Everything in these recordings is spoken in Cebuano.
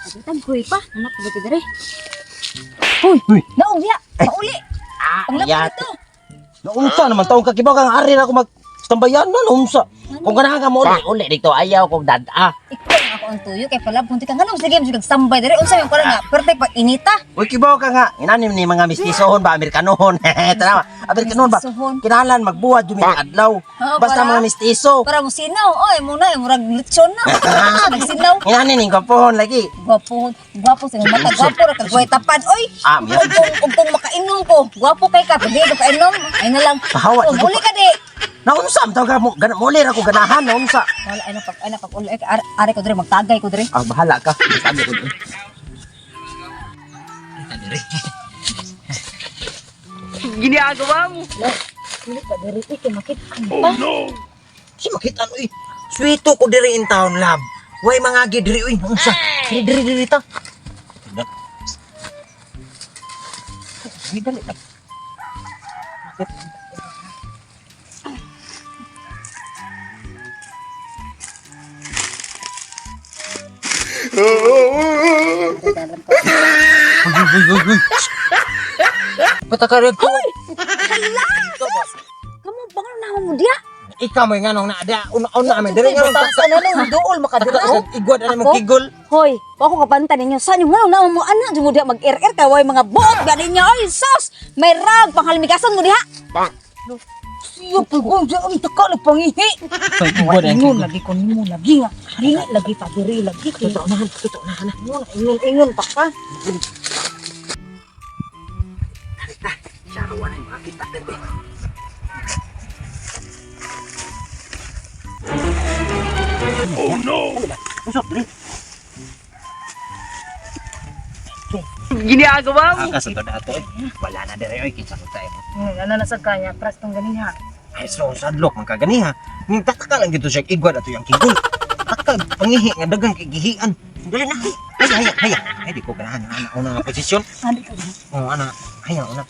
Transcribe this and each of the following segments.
Agitan ko pa. Anak ko ba dere? Hoy, Uy. naong diha. Pauli. Ah, Panglapit yat. ito. Naunsa naman taong kakibaw kang ari na ako mag tambayan na naunsa. Kung ganahan ka mo uli, uli dito ayaw kong dada. Ikaw ang ako ang tuyo kay pala punti ka nganong sige mo sambay dere unsa yung parang nga perfect pag inita. Uy, kibaw ka nga. Inanim ni mga mistisohon ba, Amerikanohon. Tanawa, Amerikanohon ba? Mistisohon. Kinahanglan magbuhat jud mi adlaw. Oo, Basta para- mga mistiso. Para mo sinaw, oy mo na murag lechon na. Nagsinaw. Inanin ning kapohon lagi. Gwapo, gwapo sa imong mata, gwapo ra kag way tapad oy. Ah, miya. Ug kung makainom ko, gwapo kay ka, pag di ka kainom, ay na lang. Pahawa, Oh, Muli ka di. Naunsa man taong ka mo, muli ra ko ganahan naunsa. Wala ay na pag ay na pag uli ay are ko diri magtagay ko diri. Ah, bahala ka. Sabi ko. Diri. Ginagawa mo. Muli ka diri kay makit-an pa. Si makita ano eh. Sweeto ko diri in town lab. Way mga agi diri uy. Unsa? Diri diri diri ta. Dali dali. Uy, uy, uy, uy. Patakarag ko. Hala! Kamo banglo na mo diha. Ikaw may nganong na ada una-una man diri nganong Sa na nang duol makadira. Igwad ana mong Ako? kigol. Hoy, wa ko kabanta ninyo. Saan yung ngano na mo ana jud mo diha mag-RR kay way mga buot ba ninyo? Oy, sus! May rag panghalmigasan mo diha. Bang. Siyo pa ko diha ang taka nagpangihi. Igwad ang Ingon lagi ko nimo lagi nga. Dili lagi pa diri lagi kay. Totoo na, totoo na. Mo na ingon ingon pa ka. Syaro wala yung makita diri. Oh no! Usap diri. Ginagawa mo. Aka sa to ato eh. Wala na diri oy kinsa ko tayo. Ano na sa kanya pras tong ganiha. Ay so sadlok man kaganiha. Ning taka lang gito siya igwad ato yang kigol. Taka pangihi nga dagang kigihian. Dali na. Ay ay ay. Ay di ko ganahan ana una nga posisyon. Ani ka diha. Oh ana. Ay una.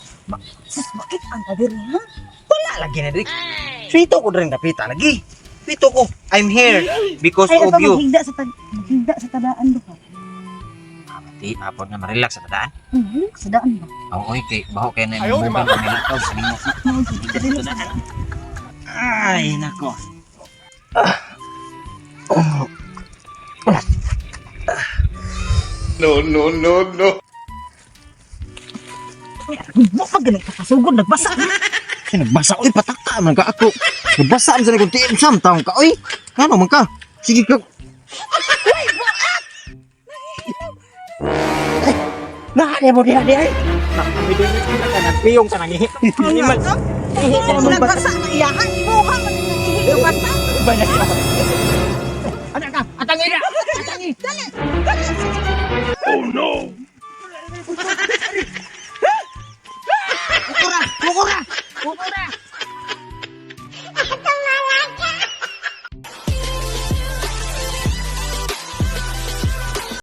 Sus bakit ang diri ha? Wala lagi na diri. Sweeto ko diri napita lagi. Sweeto ko. I'm here because Ay of apa you. maghigda sa tag maghigda sa tadaan do ka. Di apod na marelax sa tadaan. Sa daan ba? Oo, oy, kay baho kay na imong mobile kung nilakaw sa lingok na. Ay, nako. No, no, no, no. Mo pa ganit ka kasugod nagbasa. Ay, nagbasa oy pataka man ka ako. Nagbasa man sa kong TM sam taong ka oy. Ngano man ka? Sige ka. Ay, Nah, mo diha diha. Nagpiyong sa nangihi. Animal. Nagbasa na iyahan imuha man nang ihi nagbasa. Anak ka, atangi na. Atangi. Oh no! Kukura, kukura. Kukura.